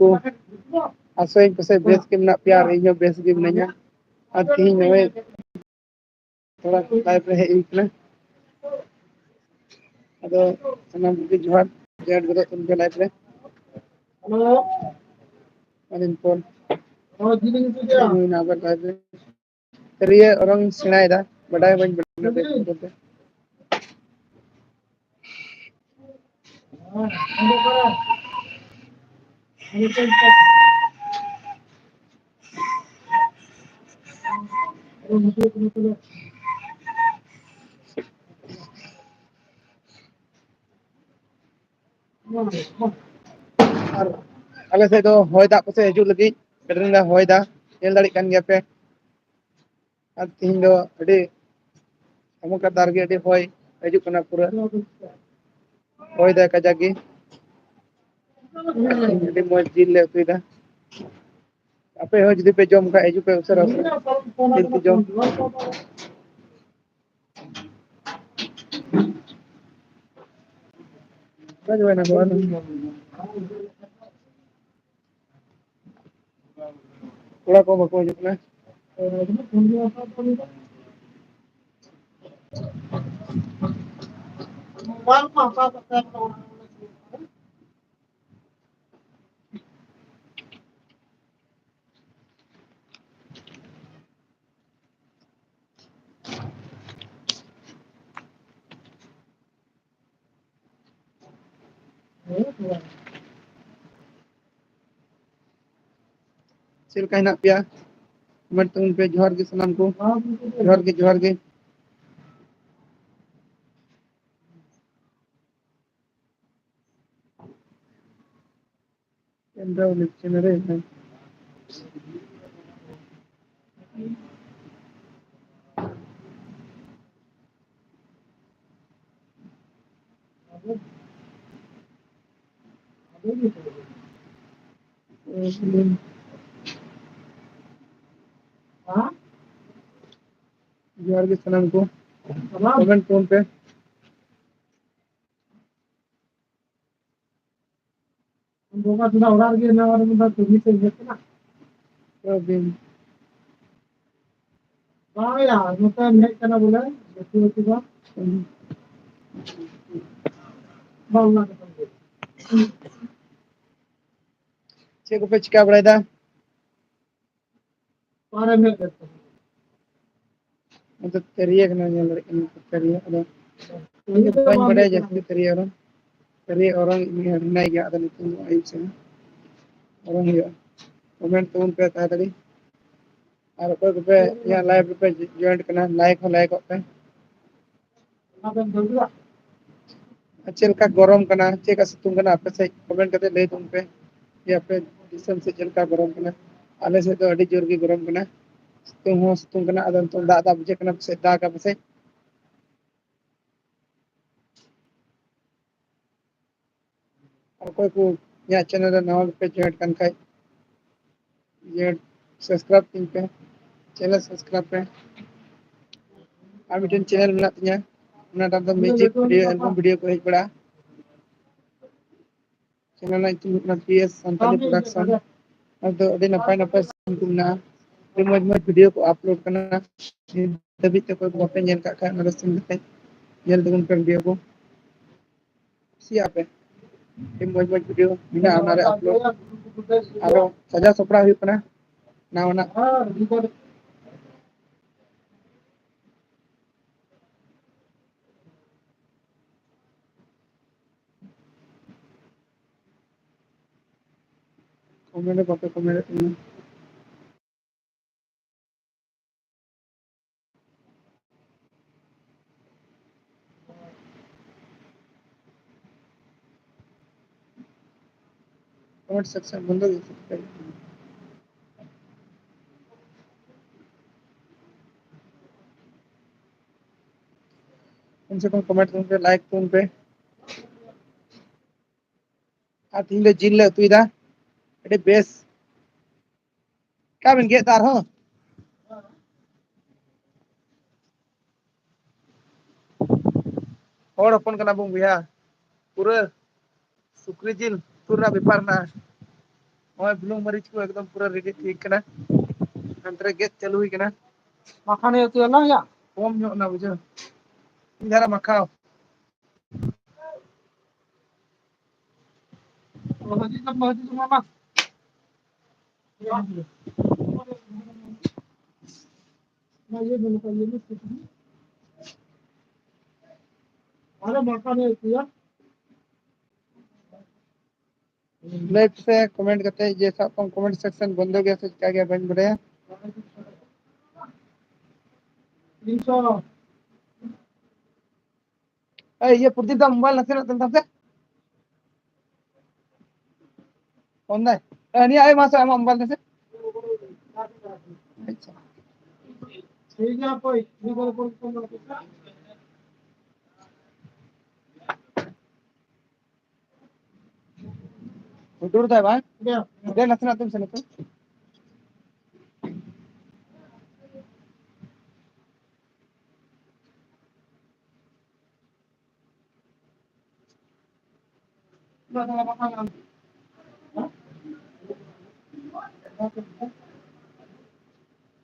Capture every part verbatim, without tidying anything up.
ᱠᱚ, ᱟᱥᱟᱭᱟᱹᱧ ᱯᱟᱥᱮᱡ ᱵᱮᱥ ᱜᱮ ᱢᱮᱱᱟᱜ ᱯᱮᱭᱟ ᱟᱨ ᱤᱧ ᱦᱚᱸ ᱵᱮᱥ ᱜᱮ ᱢᱤᱱᱟᱹᱧᱟ᱾ ᱟᱨ ᱛᱮᱦᱮᱧ ᱱᱚᱜᱼᱚᱭ ᱛᱷᱚᱲᱟ live ᱨᱮ ᱦᱮᱡ ᱦᱩᱭ ᱠᱟᱱᱟ᱾ ᱟᱫᱚ ᱥᱟᱱᱟᱢ ᱠᱚᱜᱮ ᱡᱚᱦᱟᱨ, join ᱜᱚᱫᱚᱜ ᱠᱟᱱ ᱜᱮᱭᱟ live ᱨᱮ᱾ ᱟᱹᱰᱤ ᱫᱤᱱ ᱯᱚᱨ ᱦᱩᱭᱱᱟ ᱟᱵᱟᱨ live ᱨᱮ᱾ ᱛᱤᱨᱭᱳ ᱚᱨᱚᱝ ᱤᱧ ᱥᱮᱬᱟᱭᱮᱫᱟ, ᱵᱟᱰᱟᱭ ᱵᱟᱹᱧ ᱵᱟᱰᱟᱭᱟ ᱵᱮᱥ ᱵᱚᱞᱛᱮ᱾ ᱟᱨ ᱟᱞᱮ ᱥᱮᱫ ᱫᱚ ᱦᱚᱭ ᱫᱟᱜ ᱯᱟᱥᱮᱡ ᱦᱤᱡᱩᱜ ᱞᱟᱹᱜᱤᱫ, ᱠᱟᱹᱴᱤᱡ ᱦᱚᱭ ᱫᱟ, ᱧᱮᱞ ᱫᱟᱲᱮᱭᱟᱜ ᱠᱟᱱ ᱜᱮᱭᱟ ᱯᱮ᱾ ᱟᱨ ᱛᱤᱦᱤᱧ ᱫᱚ ᱟᱹᱰᱤ ᱦᱟᱢᱟᱠᱟᱫᱟᱨ ᱜᱮ, ᱟᱹᱰᱤ ᱦᱚᱭ ᱦᱤᱡᱩᱜ ᱠᱟᱱᱟ, ᱯᱩᱨᱟᱹ ᱦᱚᱭ ᱫᱟᱭ ᱠᱟᱡᱟᱠ ᱜᱮ᱾ ᱟᱹᱰᱤ ᱢᱚᱡᱽ ᱡᱤᱞ ᱞᱮ ᱩᱛᱩᱭᱮᱫᱟ᱾ ᱟᱯᱮ ᱦᱚᱸ ᱡᱩᱫᱤ ᱯᱮ ᱡᱚᱢ ᱠᱷᱟᱡ, ᱦᱤᱡᱩᱜ ᱯᱮ ᱩᱥᱟᱹᱨᱟ ᱩᱥᱟᱹᱨᱟ ᱡᱤᱞ ᱯᱮ ᱡᱚᱢ᱾ ᱚᱠᱟ ᱪᱟᱵᱟᱭᱮᱱᱟ ᱠᱚ? ᱠᱚᱲᱟ ᱠᱚ ᱵᱟᱠᱚ ᱦᱤᱡᱩᱜ ᱠᱟᱱᱟ᱾ ᱪᱮᱫ ᱞᱮᱠᱟ ᱦᱮᱱᱟᱜ ᱯᱮᱭᱟ? Comment ᱛᱟᱵᱚᱱ ᱯᱮ᱾ ᱡᱚᱦᱟᱨ ᱜᱮ ᱥᱟᱱᱟᱢ ᱠᱚ, ᱡᱚᱦᱟᱨ ᱜᱮ, ᱡᱚᱦᱟᱨ ᱜᱮ᱾ ᱡᱚᱦᱟᱨ ᱜᱮ ᱥᱟᱱᱟᱢ ᱠᱚ, comment ᱛᱟᱵᱚᱱ ᱯᱮ᱾ ᱵᱟᱵᱟ ᱛᱷᱚᱲᱟ ᱚᱲᱟᱜ ᱨᱮᱜᱮ ᱦᱮᱱᱟᱜᱼᱟ, ᱚᱸᱰᱮ ᱢᱤᱫ ᱫᱷᱟᱣ ᱠᱟᱹᱢᱤ ᱥᱮᱫ ᱤᱭᱟᱹ ᱠᱟᱱᱟ᱾ ᱯᱨᱚᱵᱤᱱ᱾ ᱵᱟᱝᱭᱟ, ᱱᱚᱛᱮ ᱦᱮᱡ ᱠᱟᱱᱟ ᱵᱚᱞᱮ, ᱞᱟᱹᱴᱩ ᱞᱟᱹᱴᱩ ᱫᱚ᱾ ᱦᱩᱸ᱾ ᱵᱟᱝ, ᱚᱱᱟ ᱠᱟᱛᱷᱟ ᱜᱮ᱾ ᱪᱮᱫ ᱠᱚᱯᱮ ᱪᱤᱠᱟ ᱵᱟᱲᱟᱭᱮᱫᱟ? ᱚᱠᱟᱨᱮ ᱢᱮᱱᱟᱜ ᱠᱟᱜ ᱠᱚᱣᱟ? ᱟᱫᱚ ᱛᱟᱹᱨᱤᱭᱟᱹ ᱠᱟᱱᱟ, ᱧᱮᱞ ᱫᱟᱲᱮᱭᱟᱜ ᱠᱟᱱᱟ ᱛᱟᱹᱨᱤᱭᱟᱹ᱾ ᱟᱫᱚ ᱤᱧ ᱫᱚ ᱵᱟᱹᱧ ᱵᱟᱲᱟᱭᱟ ᱡᱟᱹᱥᱛᱤ ᱛᱟᱹᱨᱤᱭᱟᱹ ᱚᱨᱚᱝ᱾ ᱛᱟᱹᱨᱤᱭᱟᱹ ᱚᱨᱚᱝ ᱤᱧ ᱦᱤᱲᱤᱧ ᱜᱮᱭᱟ, ᱟᱫᱚ ᱱᱤᱛᱚᱝ ᱫᱚ ᱟᱹᱭᱩᱵ ᱥᱮᱫ ᱚᱨᱚᱝ ᱦᱩᱭᱩᱜᱼᱟ᱾ ᱠᱚᱢᱮᱱᱴ ᱛᱟᱵᱚᱱ ᱯᱮ ᱛᱟᱲᱟᱛᱟᱲᱤ᱾ ᱟᱨ ᱚᱠᱚᱭ ᱠᱚᱯᱮ ᱤᱧᱟᱹᱜ ᱞᱟᱭᱤᱵᱷ ᱨᱮᱯᱮ ᱡᱚᱭᱮᱱᱴ ᱠᱟᱱᱟ, ᱞᱟᱭᱤᱠ ᱦᱚᱸ ᱞᱟᱭᱤᱠᱚᱜ ᱯᱮ᱾ ᱟᱨ ᱪᱮᱫ ᱞᱮᱠᱟ ᱜᱚᱨᱚᱢ ᱠᱟᱱᱟ, ᱪᱮᱫ ᱞᱮᱠᱟ ᱥᱤᱛᱩᱝ ᱠᱟᱱᱟ ᱟᱯᱮ ᱥᱮᱫ, ᱠᱚᱢᱮᱱᱴ ᱠᱟᱛᱮ ᱞᱟᱹᱭ ᱛᱟᱵᱚᱱ ᱯᱮ ᱡᱮ ᱟᱯᱮ ᱫᱤᱥᱚᱢ ᱥᱮᱫ ᱪᱮᱫ ᱞᱮᱠᱟ ᱜᱚᱨᱚᱢ ᱠᱟᱱᱟ᱾ ᱟᱞᱮ ᱥᱮᱫ ᱫᱚ ᱟᱹᱰᱤ ᱡᱳᱨ ᱜᱮ ᱜᱚᱨᱚᱢ ᱠᱟᱱᱟ, ᱥᱤᱛᱩᱝ ᱦᱚᱸ ᱥᱤᱛᱩᱝ ᱠᱟᱱᱟ᱾ ᱟᱫᱚ ᱱᱤᱛᱚᱝ ᱫᱟᱜ ᱫᱟᱜ ᱵᱩᱡᱷᱟᱹᱜ ᱠᱟᱱᱟ, ᱯᱟᱥᱮᱡ ᱫᱟᱜᱟ ᱯᱟᱥᱮᱡ᱾ ᱟᱨ ᱚᱠᱚᱭ ᱠᱚ ᱤᱧᱟᱹᱜ ᱪᱮᱱᱮᱞ ᱨᱮ ᱱᱟᱣᱟ ᱜᱮᱯᱮ ᱡᱚᱭᱮᱱᱴ ᱠᱟᱱ ᱠᱷᱟᱡ, ᱡᱚᱭᱮᱱᱴ ᱥᱟᱵᱥᱠᱨᱟᱭᱤᱵ ᱛᱤᱧ ᱯᱮ, ᱪᱮᱱᱮᱞ ᱥᱟᱵᱥᱠᱨᱟᱭᱤᱵ ᱯᱮ᱾ ᱟᱨ ᱢᱤᱫᱴᱮᱱ ᱪᱮᱱᱮᱞ ᱢᱮᱱᱟᱜ ᱛᱤᱧᱟ, ᱚᱱᱟᱴᱟᱜ ᱫᱚ ᱢᱤᱣᱡᱤᱠ ᱵᱷᱤᱰᱤᱭᱳ, ᱮᱞᱵᱟᱢ ᱵᱷᱤᱰᱤᱭᱳ ᱠᱚ ᱦᱮᱡ ᱵᱟᱲᱟᱜᱼᱟ᱾ ᱪᱮᱱᱮᱞ ᱨᱮᱱᱟᱜ ᱧᱩᱛᱩᱢ ᱦᱩᱭᱩᱜ ᱠᱟᱱᱟ ᱯᱤ ᱮᱥ ᱥᱟᱱᱛᱟᱞᱤ ᱯᱨᱚᱰᱟᱠᱥᱚᱱ᱾ ᱟᱫᱚ ᱟᱹᱰᱤ ᱱᱟᱯᱟᱭ ᱱᱟᱯᱟᱭ ᱥᱮᱨᱮᱧ ᱠᱚ ᱢᱮᱱᱟᱜᱼᱟ, ᱟᱹᱰᱤ ᱢᱚᱡᱽ ᱢᱚᱡᱽ ᱵᱷᱤᱰᱤᱭᱳ ᱠᱚ ᱟᱯᱞᱳᱰ ᱠᱟᱱᱟ᱾ ᱱᱤᱛ ᱫᱷᱟᱹᱵᱤᱡ ᱛᱮ ᱚᱠᱚᱭ ᱠᱚ ᱵᱟᱯᱮ ᱧᱮᱞ ᱠᱟᱜ ᱠᱷᱟᱡ, ᱚᱱᱟ ᱫᱚ ᱥᱮᱱ ᱠᱟᱛᱮ ᱧᱮᱞ ᱛᱟᱵᱚᱱ ᱯᱮ ᱵᱷᱤᱰᱤᱭᱳ ᱠᱚ᱾ ᱠᱩᱥᱤᱭᱟᱜᱼᱟ ᱯᱮ, ᱟᱹᱰᱤ ᱢᱚᱡᱽ ᱢᱚᱡᱽ ᱵᱷᱤᱰᱤᱭᱳ ᱢᱮᱱᱟᱜᱼᱟ ᱚᱱᱟ ᱨᱮ ᱟᱯᱞᱳᱰ᱾ ᱟᱨᱚ ᱥᱟᱡᱟᱣ ᱥᱟᱯᱲᱟᱣ ᱦᱩᱭᱩᱜ ᱠᱟᱱᱟ ᱱᱟᱣᱟᱱᱟᱜ᱾ ᱠᱚᱢᱮᱱᱴ ᱵᱟᱯᱮ ᱠᱚᱢᱮᱱᱴ ᱠᱟᱱᱟ᱾ ᱠᱚᱢᱮᱱᱴ ᱥᱮᱠᱥᱚᱱ ᱵᱚᱱᱫᱚ ᱜᱮ᱾ ᱠᱚᱢ ᱥᱮ ᱠᱚᱢ ᱠᱚᱢᱮᱱᱴ ᱛᱟᱵᱚᱱ ᱯᱮ, ᱞᱟᱭᱤᱠ ᱛᱟᱵᱚᱱ ᱯᱮ᱾ ᱟᱨ ᱛᱤᱦᱤᱧ ᱫᱚ ᱡᱤᱞ ᱞᱮ ᱩᱛᱩᱭᱮᱫᱟ, ᱟᱹᱰᱤ ᱵᱮᱥ᱾ ᱚᱠᱟ ᱵᱮᱱ ᱜᱮᱫ ᱫᱟ ᱟᱨᱦᱚᱸ? ᱦᱚᱲ ᱦᱚᱯᱚᱱ ᱠᱟᱱᱟ ᱵᱚᱱ ᱵᱚᱭᱦᱟ, ᱯᱩᱨᱟᱹ ᱥᱩᱠᱨᱤ ᱡᱤᱞ ᱯᱩᱨᱟᱹ ᱵᱮᱯᱟᱨ ᱦᱮᱱᱟᱜᱼᱟ᱾ ᱱᱚᱜᱼᱚᱭ ᱵᱩᱞᱩᱝ ᱢᱟᱹᱨᱤᱪ ᱠᱚ ᱮᱠᱫᱚᱢ ᱯᱩᱨᱟᱹ ᱨᱮᱰᱤ ᱴᱷᱤᱠ ᱠᱟᱱᱟ᱾ ᱦᱟᱱᱛᱮ ᱨᱮ ᱜᱮᱥ ᱪᱟᱹᱞᱩ ᱦᱩᱭ ᱠᱟᱱᱟ᱾ ᱢᱟᱠᱷᱟᱱ ᱩᱛᱩ ᱟᱞᱟᱝ ᱭᱟ? ᱠᱚᱢ ᱧᱚᱜ ᱱᱟ ᱵᱩᱡᱷᱟᱹᱣ᱾ ᱢᱤᱫ ᱫᱷᱟᱨᱮ ᱢᱟᱠᱷᱟᱣ᱾ ᱞᱟᱹᱭ ᱯᱮᱥᱮ ᱠᱚᱢᱮᱱᱴ ᱠᱟᱛᱮ ᱡᱮ ᱥᱟᱵ ᱠᱟᱜ ᱢᱮ ᱠᱚᱢᱮᱱᱴ ᱥᱮᱠᱥᱚᱱ ᱵᱚᱱᱫᱚ ᱜᱮᱭᱟ ᱥᱮ ᱪᱤᱠᱟ ᱜᱮᱭᱟ ᱵᱟᱹᱧ ᱵᱟᱰᱟᱭᱟ᱾ ᱮᱭ, ᱤᱭᱟᱹ ᱯᱨᱚᱫᱤᱯ ᱫᱟ ᱢᱳᱵᱟᱭᱤᱞ ᱱᱟᱥᱮᱱᱟᱜ ᱛᱮᱱ ᱛᱟᱢ ᱥᱮ᱾ ᱯᱷᱳᱱ ᱫᱟᱭ᱾ ᱮ, ᱱᱤᱭᱟᱹ ᱟᱭ ᱢᱟᱥᱮ ᱟᱢᱟᱜ ᱢᱳᱵᱟᱭᱤᱞ ᱱᱟᱥᱮ᱾ ᱟᱪᱪᱷᱟ᱾ ᱴᱷᱤᱠ ᱜᱮᱭᱟ, ᱚᱠᱚᱭ? ᱦᱩᱰᱩᱨ ᱫᱟᱭ ᱵᱟᱝ? ᱫᱮ ᱱᱟᱥᱮᱱᱟᱜ ᱛᱩᱢ ᱥᱮ ᱱᱤᱛᱚᱜ᱾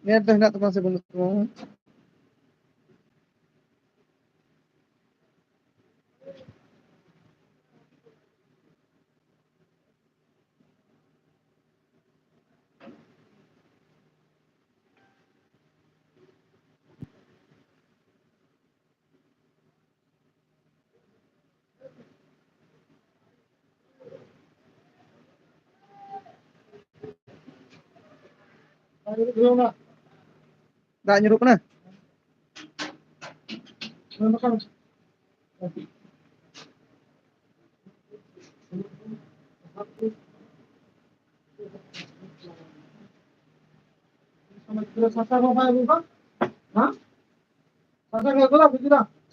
ᱱᱮᱴ ᱫᱚ ᱦᱮᱱᱟᱜ ᱛᱟᱢᱟ ᱥᱮ ᱵᱟᱹᱱᱩᱜ ᱛᱟᱢᱟ? ᱫᱟᱜ ᱧᱩᱨᱩᱜ ᱠᱟᱱᱟ᱾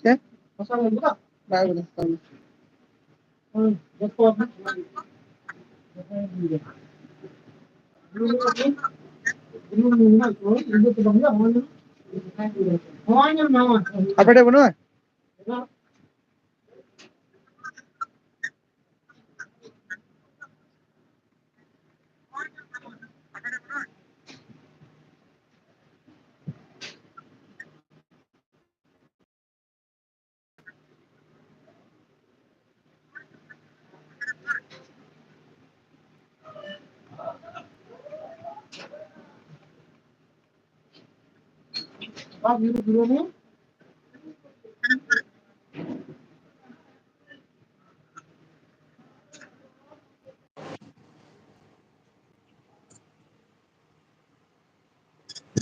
ᱪᱮᱫ? ᱵᱟᱭ ᱟᱹᱜᱩ ᱞᱮᱫᱟ᱾ ᱟᱯᱮ ᱴᱷᱮᱱ ᱵᱟᱹᱱᱩᱜᱼᱟ?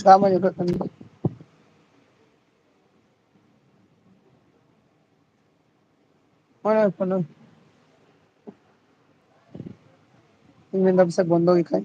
ᱫᱟᱜ ᱢᱟ ᱧᱩᱨᱦᱟᱹᱜ ᱠᱟᱱ ᱜᱮ᱾ ᱚᱱᱟ ᱠᱳᱱᱳ, ᱤᱧ ᱢᱮᱱᱫᱟ ᱯᱟᱥᱮ ᱵᱚᱱᱫᱚ ᱜᱮ ᱠᱷᱟᱡ᱾